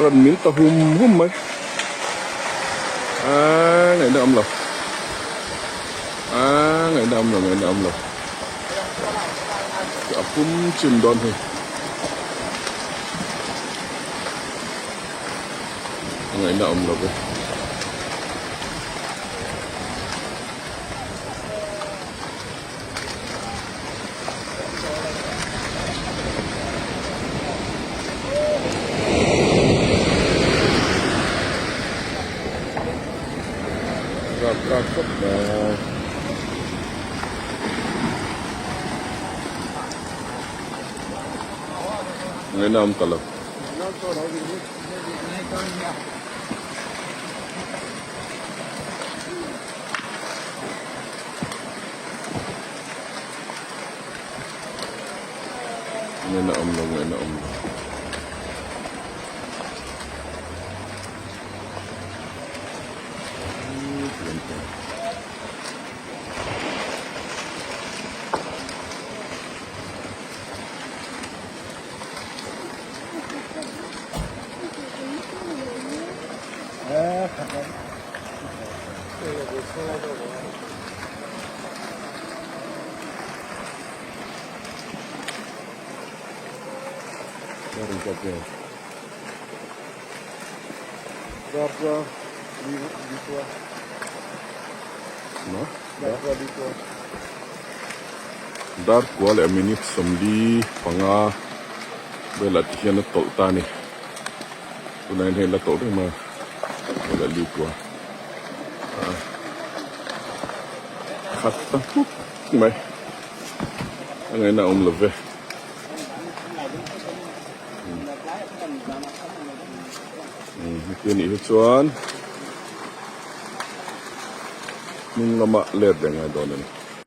Rawn min ta hum hum mai. Aaa ngaihna awm lo. Aaa ngaihna awm lo ngaihna awm lo. A pum chim dawn hi. Ngaihna awm lo ve. Rapthlak khawp mai. Ngaihna awm ta lo. Ngaihna awm lo, ngaihna awm lo. Dar kua leh minute 45 velah ti hian a tawlh ta a ni. Tunah hian hei la tawlh reng mai a, kua leh li kua. Khat ta hmuk mai a ngaihna a awm lo ve. Heti a nih hi chuan hnung lama let leh ngai dawn a ni.